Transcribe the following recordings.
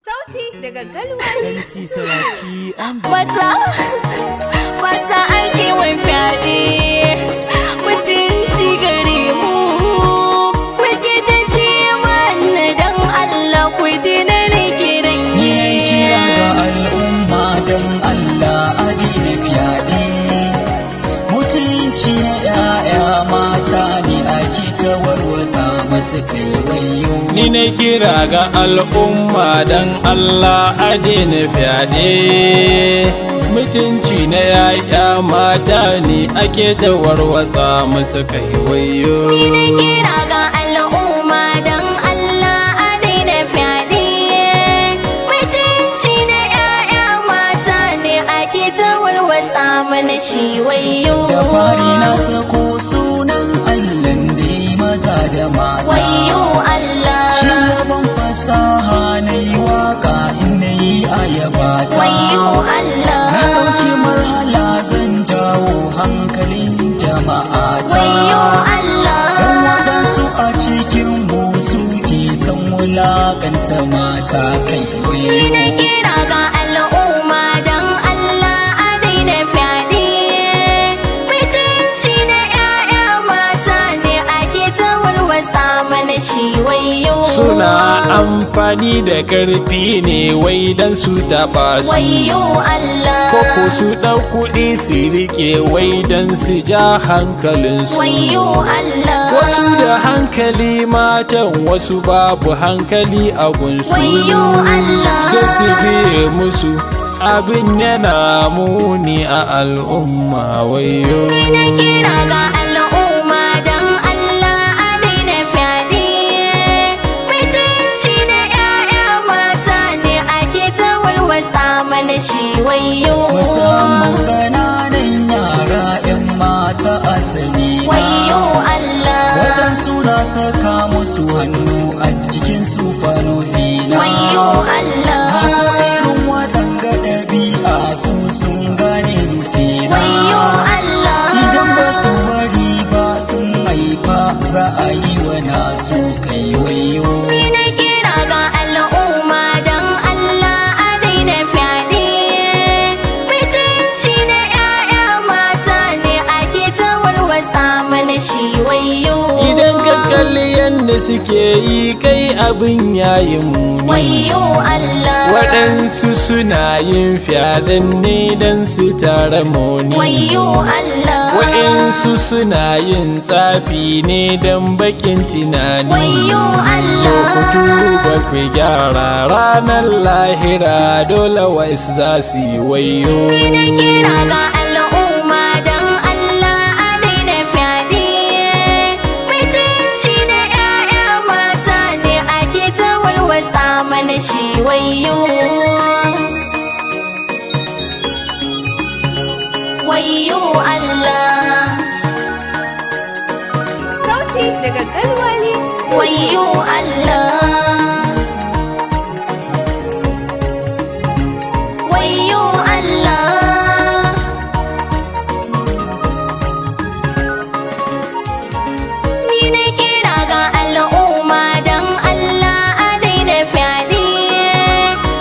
Sauti daga Galwali. Mata, mata ake wa fyaɗe, mutunci gare mu. Kuke ta ce mana dan Allah ku daina kiran. Ni na kira ga al'umma, don Allah a daina fyaɗe. Mutunci na 'ya'ya mata ne ake ta warwasa masu kai, wayo. Ni na kira ga al'umma, don Allah a daina fyaɗe. Mutunci na ya'ya mata ne ake ta warwatsa musu kai, wayo. Ni na kira ga al'umma, don Allah a daina fyaɗe. Mutunci na 'ya'ya mata ne ake ta warwatsa mana shi, wayo. Da fari na sako sunan Allahn da ya yi maza da mata. Wayo Allah. Shi yaban fasaha na yi waka in na yi ayabata. Wayo Allah. Na ɗauki marhala zan jawo hankalin jama'a ta. Wayo Allah. Don waɗansu a cikin mu suke son wulaƙanta mata kai. Ni na Wayo. kira ga al'umma, don Allah a daina fyaɗe. Mutunci na 'ya'ya mata ne ake ta warwatsa mana shi, wayo. Suna amfani da ƙarfi ne wai don su taɓa su. Wayo Allah. Koko su ɗau kuɗi su riƙe wai don su ja hankalinsu. Wayo Allah. Wasu da hankali matan, wasu babu hankali a gunsu. Wayo Allah. Sai su biye musu, abin yana muni a al'umma, wayo. Ni na kira ga al'umma, don Allah a daina fyaɗe. Mutunci na 'ya'ya mata ne ake ta warwatsa mana shi, wayo. Musamman ƙananan yara 'yan mata asali na. Wayo Allah. Waɗansu na saka musu hannu a jikin su fanofina. Wayo Allah. Masu irin waɗanga ɗabi'a su sun gane nufina. Wayo Allah. Idan ba su bari ba sun haifa, za a yi wa nasu kai, wayo. Ni na kira ga al'umma, don Allah a daina fyaɗe. Mutunci na 'ya'ya mata ne ake ta warwatsa mana shi, wayo. Idan ka kalli yadda suke yi kai, abin yayi muni. Wayo Allah. Waɗansu suna yin fyaɗen ne don su tara money. Wayo Allah. Waɗansu suna yin tsafi ne don bakin tunani. Wayo Allah. Ku tuba ku gyara, ranar lahira dole wasu za su yi wayo. Ni na kira ga al'umma, don Allah a daina fyaɗe. Mutunci na 'ya'ya mata ne ake ta warwatsa mana shi, wayo. Wayo Allah. Sauti daga Galwali Studio. Wayo Allah. Wayo Allah. Ni na kira ga al'umma, don Allah a daina fyaɗe.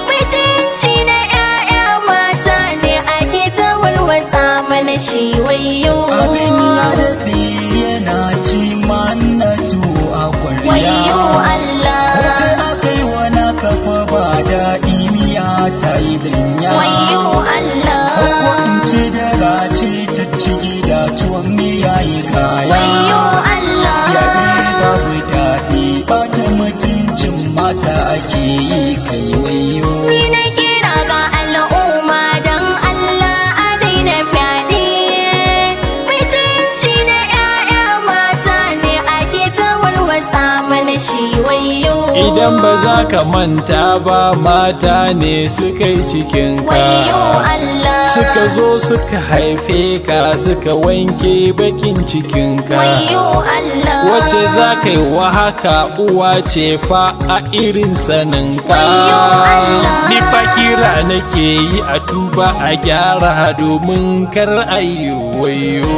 Mutunci na 'ya'ya mata ne ake ta warwatsa mana shi, wayo. Abin ya daɗe yana ci mana tuwo a ƙwarya. Wayo Allah. Kai aka yi wa na kafa ba daɗi, miya ta yi danya. Wayo Allah. Ko in ce da race ta ci gida, tuwon miya yi kaya. Wayo Allah. Yabe babu daɗi, bata mutuncin mata ake yi kai, wayo. Ni na kira ga al'umma, don Allah a daina fyaɗe. Mutunci na 'ya'ya mata ne ake ta warwatsa mana shi, wayo. Idan ba za ka manta ba, mata ne suka yi cikinka. Wayo Allah. Suka zo suka haife ka, suka wanke bakin cikinka. Wayo Allah. Wace za ka yi wa haka? Uwa ce fa a irin saninka. Wayyo Allah. Ni fa kira nake yi a tuba a gyara domin kar a yi wayo.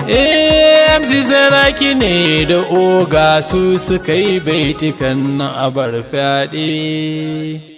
Eh. MC Saraki ne da oga su suka yi baitukan nan a bar fyaɗe.